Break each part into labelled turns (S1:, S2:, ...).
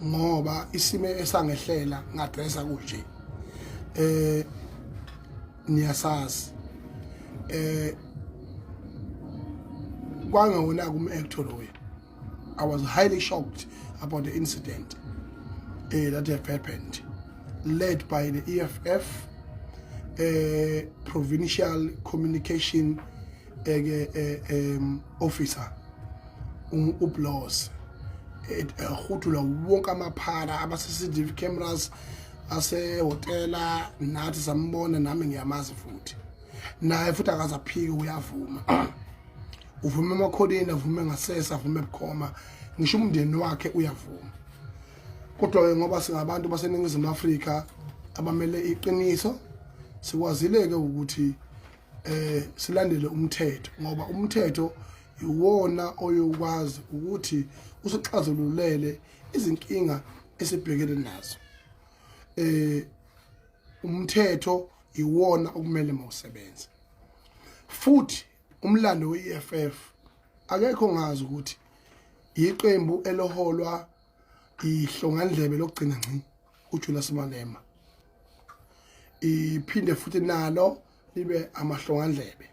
S1: Ngoba isimo esangehlela ngadressa kunje, niyasazi, kwangewona kum-actor loyo. I was highly shocked about the incident that have happened, led by the EFF provincial communication officer, uBlos, ehudula wonke amaphara abase CCTV cameras asehotela. Nathi sambona, nami ngiyamazi futhi, naye futhi akazaphiki, uyavuma, uvuma emakholeni, avume ngasese, avume ebukhoma, ngisho umndeni wakhe uyavuma. Kodwa-ke ngoba singabantu baseNingizimu Afrika abamele iqiniso, sikwazile-ke ukuthi silandele umthetho, ngoba umthetho iwona oyokwazi ukuthi usixazululele izinkinga esibhekene nazo. Umthetho iwona okumele mawusebenze. Futhi umlando we-EFF, akekho ngazi ukuthi iqembu eloholwa ihlongandlebe lokugcina ngci, uJulius Malema, iphinde futhi nalo libe amahlongandlebe.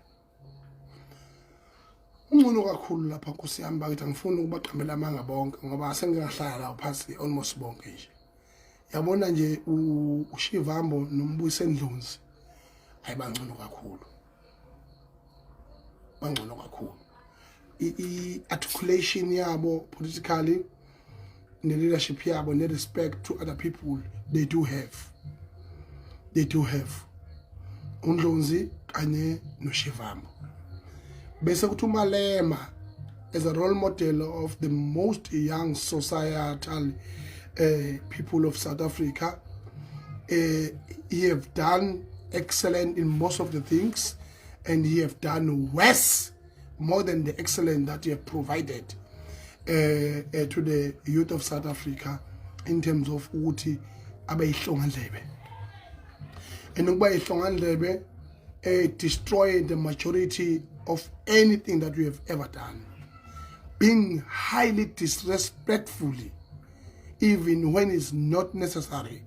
S1: Ungcono kakhulu lapha, nkosi yami bakithi. Angifuni ukubaqambela amanga bonke, ngoba sengingahlala la phansi almost bonke nje. Yabona nje uShivambu noMbuyiseni Ndlozi, ayibangcono kakhulu, bangcono kakhulu. I-articulation yabo politically, ne-leadership yabo, ne-respect to other people they do have, they do have, uNdlonzi kanye noShivambu. Bese kuthi uMalema as a role model of the most young societal people of South Africa, he have done excellent in most of the things, and he have done worse more than the excellent that he have provided to the youth of South Africa in terms of ukuthi abe yihlongandlebe, and ukuba yihlongandlebe destroy the majority of anything that we have ever done, being highly disrespectfully even when it's not necessary.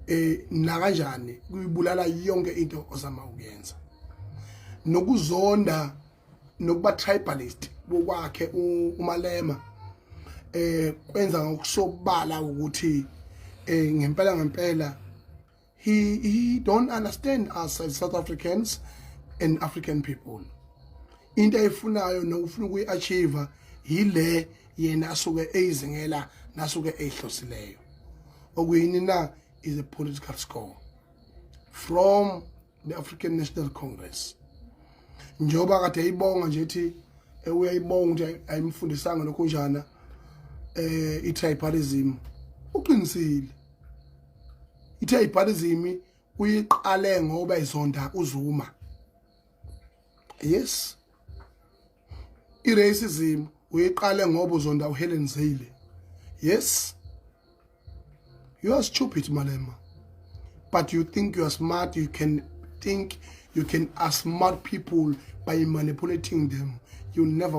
S1: Nakanjani kuyibulala yonke into ozama ukuyenza, nokuzonda nokuba tribalist bokwakhe uMalema kwenza ngokusobala ukuthi ngempela ngempela he don't understand us as South Africans and African people. Into ayifunayo nokufuna ukuyi-achieve yile yena asuke eyizingela nasuke eyihlosileyo, okuyini na is a political score from the African National Congress, njengoba kade eyibonga nje ethi uyayibonga ukuthi ayimfundisanga lokho njana i-tribalism. Uqinisile, i-tribalism uyiqale ngoba izonda uZuma. Yes, i-racism uyiqale ngoba uzonda uHelen Zille. Yes, you are stupid, Malema, but you think you are smart. You can think you can outsmart people by manipulating them. You never